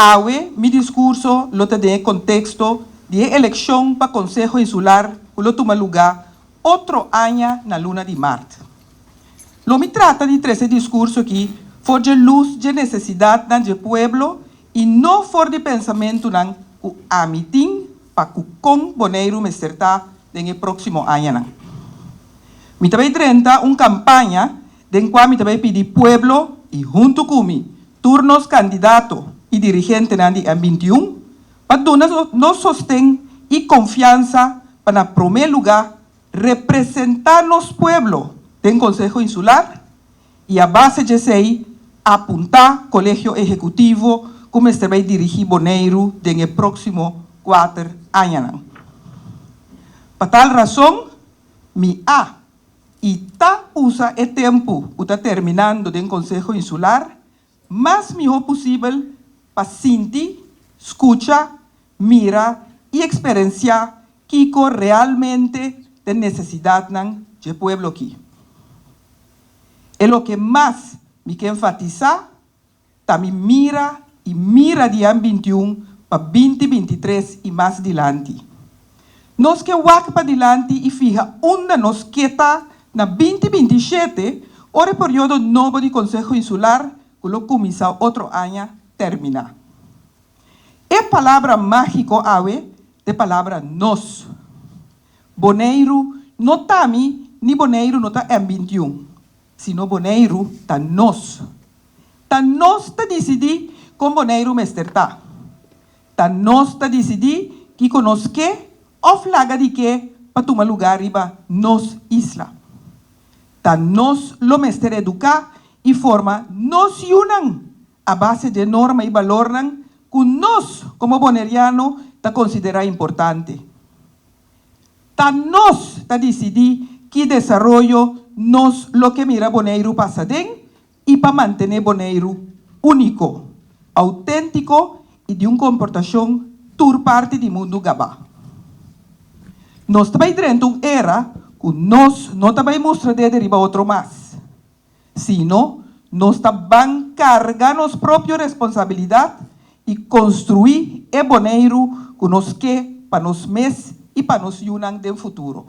Awe mi diskurso lo ta den e konteksto di e elekshon pa Konseho Insular ku lo tuma lugá otro aña na luna di mart. Lo mi trata di trese e diskurso akí for dje lus dje nesesidatnan dje pueblo i no for di pensamentunan ku ami tin pa ku kon Boneiru mester ta den e próksimo añanan. Mi ta bai drenta un kampaña den kua mi ta bai pidi pueblo i huntu ku mi tur nos kandidato i dirigentenan di M 21 pa duna nos sosten i konfiansa pa na promé lugá representá nos pueblo den Konseho Insular i a base djesei apuntá Kolegio Ehekutivo ku mester bai dirigí Boneiru den e próksimo kuater añanan. Pa tal rason mi a i ta usa e tempu ku ta terminando den Konseho Insular mas mihó pusibel pa sinti, skucha, mira i eksperensiá kiko realmente ta e nesesidatnan dje pueblo aki. E loke mas mi ke enfatisá ta mi mira i mira di M 21 pa 2023 i mas dilanti. Nos ke wak padilanti i fiha unda nos ke ta na 2027 ora e periodo nobo di Konseho Insular ku lo kuminsá otro aña terminá. E palabra mágiko awe ta e palabra nos. Boneiru no ta mi ni Boneiru no ta M 21, sino Boneiru ta nos. Ta nos ta disidí kon Boneiru mester ta. Ta nos ta disidí kiko nos ke òf laga di ke pa tuma lugá riba nos isla. Ta nos lo mester eduká i forma nos yunan a base dje norma i balornan ku nos komo boneriano ta konsiderá importante. Ta nos ta disidí ki desaroyo nos lo ke mira Boneiru pasa den i pa mantené Boneiru úniko, outéntiko i di un komportashon tur parti di mundu gabá. Nos ta bai drenta un era ku nos no ta bai mustra dede riba otro mas, sino nos ta ban karga nos propio responsabilidat i konstruí e Boneiru ku nos ke pa nos mes i pa nos yunan den futuro.